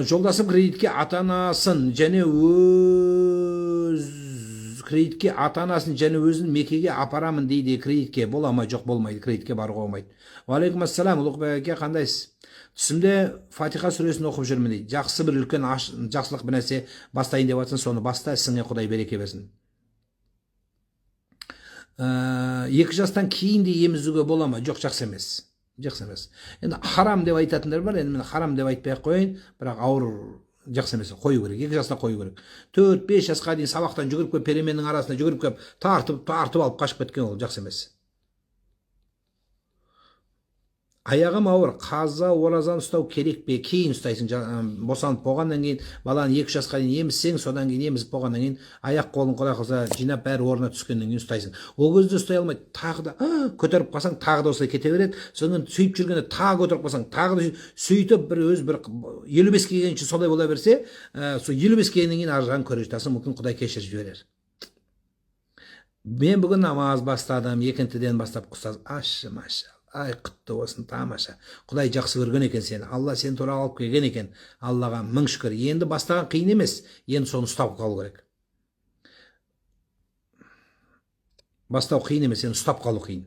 Жолдасым кредитке ата-анасын және өз кредитке ата-анасын және өзін Меккеге апарамын дейді, кредитке бола ма? Жоқ, болмайды, кредитке баруға болмайды. Уағалейкум ассалам, Ұлықбек әке, қандайсыз? Түсімде Фатиха сүресін оқып жүрмін дейді. Жақсы, бір үлкен жақсылық бір нәрсе бастайын деп жатсаң, соны баста, ісіңе Құдай береке берсін. 2 жастан кейін де емізуге бола ма? Жоқ, жақсы емес, жақсы емес. Енді харам деп айтатындар бар, енді мен харам деп айтпай ақ қояйын, бірақ ауыр, жақсы емес, қою керек, 2 жаста қою керек. 4-5 жасқа дейін сабақтан жүгіріп келіп, переменнің арасында жүгіріп келіп, тартып тартып алып қашып кеткен, ол жақсы емес. Аяғым ауыр, қаза оразаны ұстау керек пе? Кейін ұстайсың, босанып болғаннан кейін. Баланы 2 жасқа дейін емізсең, содан кейін, емізіп болғаннан кейін, аяқ қолын Құдай қаласа жинап, бәрі орнына түскеннен кейін ұстайсың. Ол кезде ұстай алмай, тағы да көтеріп қалсаң, тағы да осылай кете береді. Содан кейін сөйтіп жүргенде тағы көтеріп қалсаң, тағы да сөйтіп бір өз бір 55-ке келгенше солай бола берсе, сол 55-ке келгеннен кейін ар жағын көре жатасың, мүмкін, Құдай кешіріп жіберер. Мен бүгін намаз бастадым екінтіден бастап, ұстаз. Ащы, машалла, ай, құтты болсын, тамаша, Құдай жақсы көрген екен сені, Алла сені тура алып келген екен, Аллаға мың шүкір. Енді бастаған қиын емес, енді соны ұстап қалу керек. Бастау қиын емес, енді ұстап қалу қиын.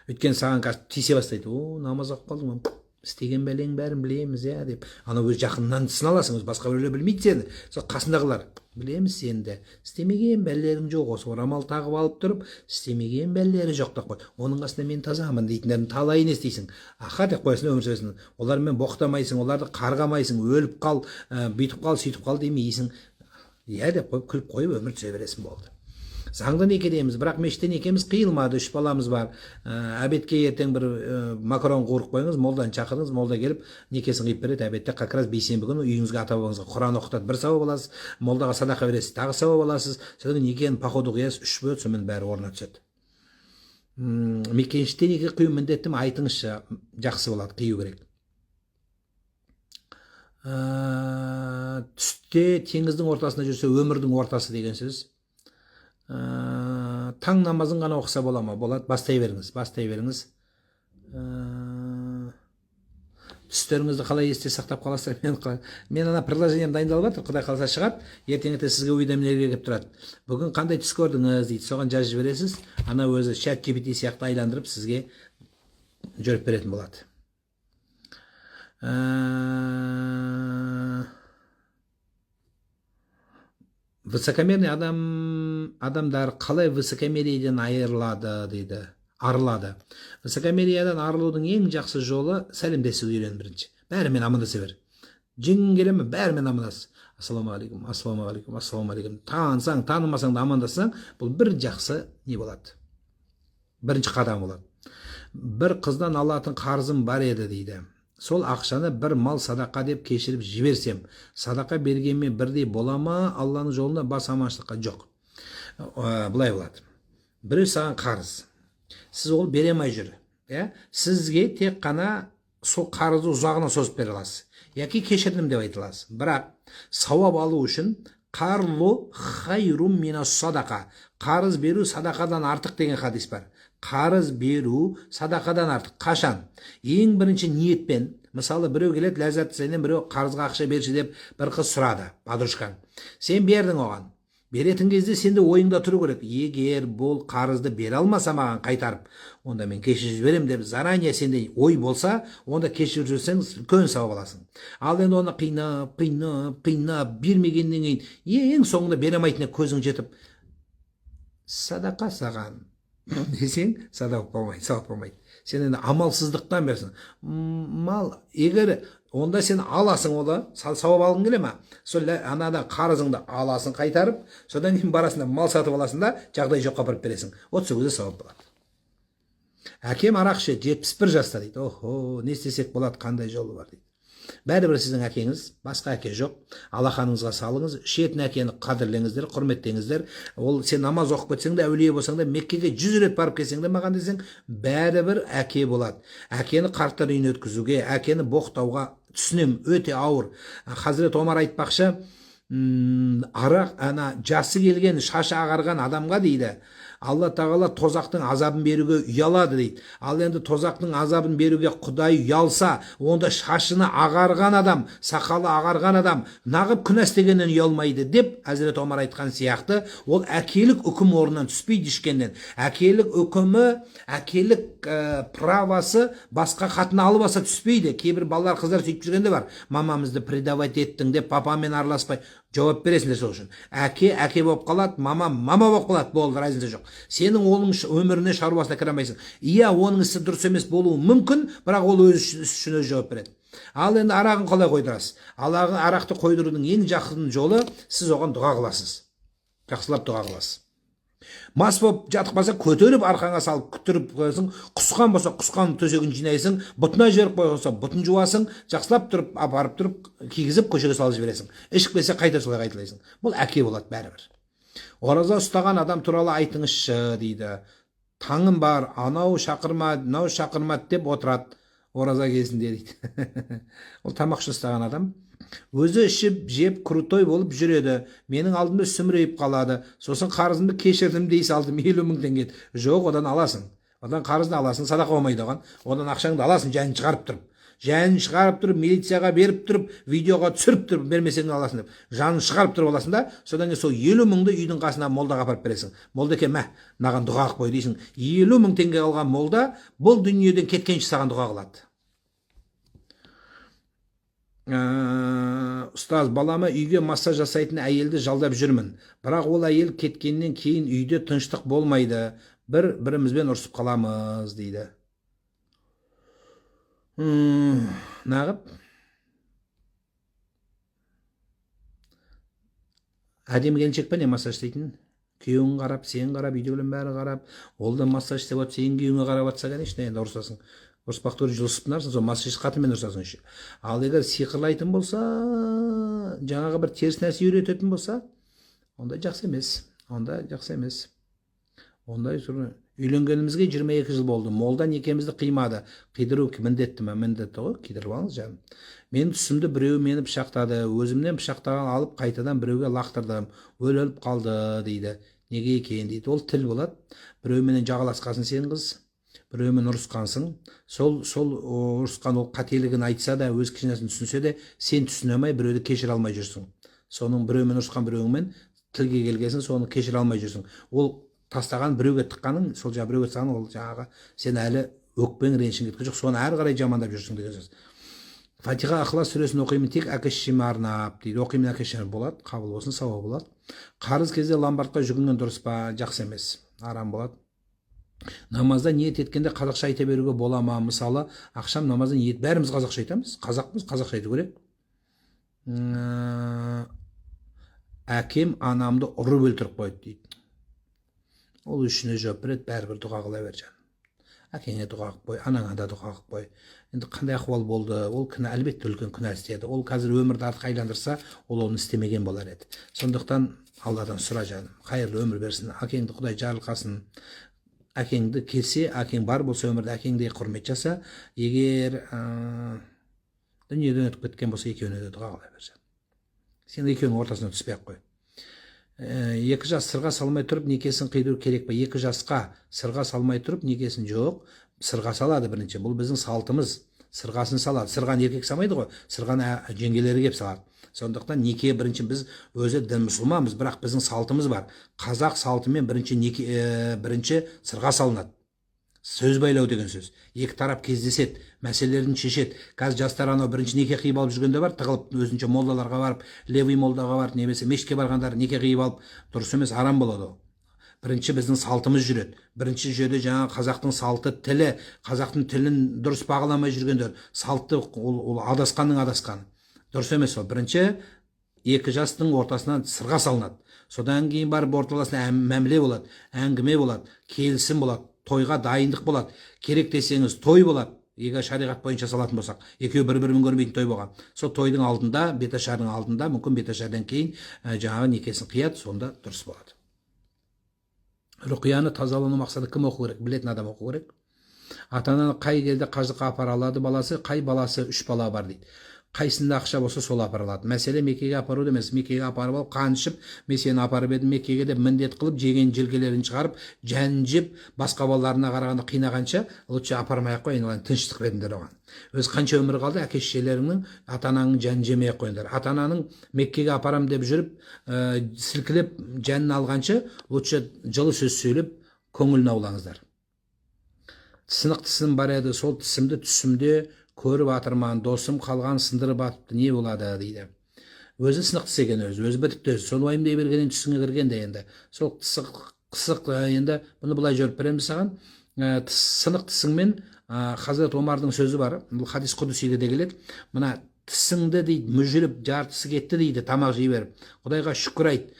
Өйткені саған қазір тиісе бастайды: «О, намаз оқып қалдың ба? Істеген бәлең бәрін білеміз, иә», – деп. Анау өз жақыннан сыналасың, өзі басқа біреулер білмейді сені, сол қасындағылар: «Білеміз сені де, істемеген бәлелерің жоқ, осы орамал тағып алып тұрып, істемеген бәлелері жоқ», – деп қой. «Оның қасында мен тазамын» дейтіндердің талайын естисің. «Аха» деп қоясың да, өмір сүресің. Олармен боқтамайсың, оларды қарғамайсың, «өліп қал, бүйтіп қал, сөйтіп қал» демейсің. «Иә» деп қойып, күліп қойып, өмір сүре бересің, болды. Заңды некедеміз, бірақ мешітте некеміз қиылмады, үш баламыз бар. Обедке ертең бір макарон қуырып қойыңыз, молданы шақырыңыз, молда келіп некесін қиып береді обедте, как раз бейсенбі күні үйіңізге ата бабаңызға құран оқытады, бір сауап аласыз, молдаға садақа бересіз, тағы сауап аласыз. Содан кейін некені по ходу қиясыз, үш бөліп, сонымен бәрі орнына түседі. Мешітте неке қию міндетті ме, айтыңызшы? Жақсы болады, қию керек. Түсте теңіздің ортасында жүрсе, өмірдің ортасы деген сөз. Таң намазын ғана оқыса бола ма? Болады, бастай беріңіз, бастай беріңіз. Түстеріңізді қалай есте сақтап қаласыздар? Мен ана приложением дайындалып жатыр, Құдай қаласа, шығады ертең. Ертең сізге уведомление келіп тұрады: «Бүгін қандай түс көрдіңіз?» – дейді. Соған жазып жібересіз, ана өзі чат GPT сияқты айландырып, сізге жіберіп беретін болады. Высокомерный адамдар қалай высокомериеден айырылады дейді, арылады? Высокомериядан арылудың ең жақсы жолы – сәлемдесуді үйрен. Бірінші бәрімен амандаса бер. Жеңгің келе ме, бәрімен амандас: «Ассалаумағалейкум, ассалаумағалейкум, ассалаумағалейкум». Танысаң, танымасаң да амандассаң, бұл бір жақсы не болады, бірінші қадам болады. Бір қыздан алатын қарызым бар еді дейді. Сол ақшаны бір мал садақа деп кешіріп жіберсем, садақа бергенмен бірдей бола ма Алланың жолында, бас аманшылыққа? Жоқ. Былай болады: біреу саған қарыз, сіз ол бере алмай жүр, иә? Сізге тек қана сол қарызды ұзағына созып бере аласыз яки кешірдім деп айта аласыз. Бірақ сауап алу үшін «Қарлу хайрум минас садақа», қарыз беру садақадан артық деген хадис бар. Қарыз беру садақадан артық. Қашан? Ең бірінші ниетпен. Мысалы, біреу келеді, Ләззат, сенен біреу қарызға ақша берші деп бір қыз сұрады, подружкаң. Сен бердің оған. Беретін кезде сенде ойыңда тұру керек: «Егер бұл қарызды бере алмаса маған қайтарып, онда мен кешіріп жіберемін», – деп заранее сенде ой болса, онда кешіріп жіберсең, үлкен сауап аласың. Ал енді оны қинап, қинап, қинап, бермегеннен кейін, ең соңында бере алмайтынына көзің жетіп, «Садақа саған» десең, садақа болмайды, сауап болмайды. Сен енді амалсыздықтан берсің. Мал егер, онда сен аласың оны, сауап алғың келе ма, сол анадан қарызыңды аласың қайтарып, содан кейін барасың да, мал сатып аласың да, жағдай жоққа апарып бересің. Вот сол кезде сауап болады. Әкем арақ ішеді, 71 жаста дейді. Охо, не істесек болады, қандай жолы бар дейді. Бәрібір сіздің әкеңіз, басқа әке жоқ, алақаныңызға салыңыз. Ішетін әкені қадірлеңіздер, құрметтеңіздер. Ол сен намаз оқып кетсең де, әулие болсаң да, Меккеге 100 рет барып келсең де, маған десең, бәрібір әке болады. Әкені қарттар үйіне өткізуге, әкені боқтауға, түсінемін, өте ауыр. Хазірет Омар айтпақшы, арақ ана жасы келген, шашы ағарған адамға дейді. Алла тағала тозақтың азабын беруге ұялады дейді. Ал енді тозақтың азабын беруге Құдай ұялса, онда шашыны ағарған адам, сақалы ағарған адам нағып күнә істегеннен ұялмайды деп Әзірет Омар айтқан сияқты, ол әкелік үкім орнынан түспейді ешкеннен. Әкелік үкімі, әкелік правосы басқа қатын алып алса түспейді. Кейбір балалар, қыздар сөйтіп жүргенде бар. Мамамызды предавать еттің деп папамен араласпай жауап бересіңдер сол үшін. Әке әке болып қалады, мама мама болып қалады, болды, разница жоқ. Сенің оның өміріне, шаруасына кіре алмайсың. Иә, оның ісі дұрыс емес болуы мүмкін, бірақ ол өз ісі үшін өзі жауап береді. Ал енді арағын қалай қойдырасыз? Ал арақты қойдырудың ең жақын жолы, сіз оған дұға қыласыз. Жақсылап дұға қыласыз. Мас болып жатып қалса, көтеріп арқаңа салып күттіріп қоясың. Құсқан болса, құсқан төсегін жинайсың. Бұтына жіберіп қойған болса, бұтын жуасың. Жақсылап тұрып апарып тұрып кигізіп, көшеге салып жібересің. Ішіп келсе, қайта солай қайталайсың. Бұл әке болады бәрібір. Ораза ұстаған адам туралы айтыңызшы дейді. Таңым бар, анау шақырма, мынау шақырмады деп отырады ораза кезінде дейді. Ол тамақ ұстаған адам. Өзі ішіп жеп крутой болып жүреді, менің алдымда сүмірейіп қалады. Сосын қарызымды кешірдім дей салдым, 50 000 теңге. Жоқ, одан аласың, одан қарызды аласың, садақа болмайды оған. Одан ақшаңды аласың, жанын шығарып тұрып, жанын шығарып тұрып, милицияға беріп тұрып, видеоға түсіріп тұрып, бермесең аласың деп, жанын шығарып тұрып аласың да, содан кейін сол 50 000-ды үйдің қасына молдаға апарып бересің. Молда, мә, мынаған дұға қылып қой дейсің. 50 000 теңге алған молда бұл дүниеден кеткенше саған дұға қылады. Ұстаз, балама үйге массаж жасайтын әйелді жалдап жүрмін, бірақ ол әйел кеткеннен кейін үйде тыныштық болмайды, бір бірімізбен ұрысып қаламыз дейді. Нағып әдемі келіншек па, не массаж істейтін? Күйеуің қарап, сен қарап, үйдегілердің бәрі қарап, ол да массаж істеп жатыр, сенің күйеуіңе қарап жатса, конечно, енді ұрысасың. Ұрыспақ түгіл, жұлысып тынарсың, сол массажист қатынмен ұрысасың еще. Ал егер сиқырлайтын болса, жаңағы бір теріс нәрсе үйрететін болса, онда жақсы емес, онда жақсы емес ондай. Үйленгенімізге 22 жыл болды, молда некемізді қимады, қидыру міндетті ме? Міндетті ғой, қидырып алыңыз, жаным. Менің түсімді біреу мені пышақтады, өзімнен пышақтаған алып қайтадан біреуге лақтырдым, өліп қалды дейді. Неге екен дейді. Ол тіл болады. Біреуменен жағаласқансың сен, қыз, біреумен ұрысқансың. Сол ұрысқан, ол қателігін айтса да, өз кінәсін түсінсе де, сен түсіне алмай, біреуді кешіре алмай жүрсің. Соның біреумен ұрысқан, біреуіңмен тілге келгесін, соны кешіре алмай жүрсің. Ол тастаған, біреуге тыққаның, сол жаңағы біреуге тастаған, ол жаңағы сен әлі өкпең, ренішің кеткен жоқ, соны әрі қарай жамандап жүрсің деген сөз. Фатиха, Ықылас сүресін оқимын тек әке шешеме арнап дейді. Оқимын әке шешеме, болады, қабыл болсын, сауап болады. Қарыз кезде ломбардқа жүгінген дұрыс па? Жақсы емес, арам болады. Намазда ниет еткенде қазақша айта беруге бола ма? Мысалы, ақшам намазда ниет, бәріміз қазақша айтамыз, қазақпыз, қазақша айту керек. Әкем анамды ұрып өлтіріп қойды дейді. Ол үшіне жауап береді бәрібір. Дұға қыла бер, жаным. Әкеңе дұға қылып қой, анаңа да дұға қылып қой. Енді қандай ахуал болды? Ол күнә, әлбетте, үлкен күнә істеді. Ол қазір өмірді артқа айландырса, ол оны істемеген болар еді. Сондықтан Алладан сұра, жаным, қайырлы өмір берсін, әкеңді Құдай жарылқасын. Әкеңді келсе, әкең бар болса өмірде, әкеңдей құрмет жаса. Егер дүниеден өтіп кеткен болса, екеуіне де дұға қыла бер, жаным. Сен екеуінің ортасына түспей ақ қой. Екі жас сырға салмай тұрып некесін қидыру керек па? Екі жасқа сырға салмай тұрып некесін, жоқ, сырға салады бірінші. Бұл біздің салтымыз, сырғасын салады. Сырғаны еркек салмайды ғой, сырғаны жеңгелері келіп салады. Сондықтан неке бірінші, біз өзі дін мұсылманбыз, бірақ біздің салтымыз бар, қазақ салтымен бірінші неке, бірінші сырға салынады. Сөз байлау деген сөз, екі тарап кездеседі, мәселелерін шешеді. Қазір жастар анау бірінші неке қиып алып жүргенде бар, тығылып өзінше молдаларға барып, левый молдаға барып немесе мешітке барғандар неке қиып алып, дұрыс емес, арам болады ол. Бірінші біздің салтымыз жүреді. Бірінші жерде жаңағы қазақтың салты, тілі, қазақтың тілін дұрыс бағаламай жүргендер, салтты, ол адасқанның адасқаны, дұрыс емес ол. Бірінші екі жастың ортасынан сырға салынады, содан кейін барып орталасына мәміле болады, әңгіме болады, келісім болады, тойға дайындық болады. Керек десеңіз, той болады. Егер шариғат бойынша салатын болсақ, екеуі бір бірін көрмейтін той болған. Сол тойдың алдында, беташардың алдында, мүмкін беташардан кейін жаңағы некесін қияды, сонда дұрыс болады. Рұқияны тазалану мақсаты кім оқу керек? Білетін адам оқу керек. Ата ананы қай кезде қажылыққа апара алады баласы? Қай баласы? Үш бала бар дейді. Қайсында ақша болса, сол апара алады. Мәселе Меккеге апаруда емес. Меккеге апарып алып, қан ішіп, мен сені апарып едім Меккеге деп, міндет қылып, жеген желкелерін шығарып, жанын жеп, басқа балаларына қарағанда қинағанша, лучше апармай ақ қой, айналайын, тыныштық беріңдер оған. Өзі қанша өмір қалды әке шешелеріңнің, ата анаңның жанын жемей ақ қойыңдар. Ата ананың Меккеге апарам деп жүріп, сілкілеп жанын алғанша, лучше жылы сөз сөйлеп, көңілін аулаңыздар. Сынық тісім бар еді, сол тісімді түсімде көріп атырман, досым қалған сындырып атыпты, не болады дейді. Өзі сынық тіс екен, өзі бітіпті өзі. Соны уайымдай бергеннен түсіңе кірген де енді. Сол тісі қысық, енді бұны былай жауап береміз саған. Сынық тісіңмен, Хазірет Омардың сөзі бар, бұл хадис құдсиде де келеді. Мына тісіңді дейді, мүжіліп, жартысы кетті дейді, тамақ жей беріп, Құдайға шүкір айт,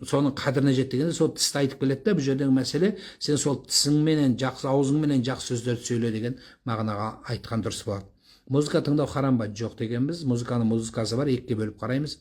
соның қадіріне жет дегенде, сол тісті айтып келеді да. Бұл жердегі мәселе, сен сол тісіңменен жақсы, аузыңменен жақсы сөздерді сөйле деген мағынаға айтқан дұрыс болады. Музыка тыңдау харам ба, жоқ дегенбіз. Музыканың музыкасы бар, екіге бөліп қараймыз.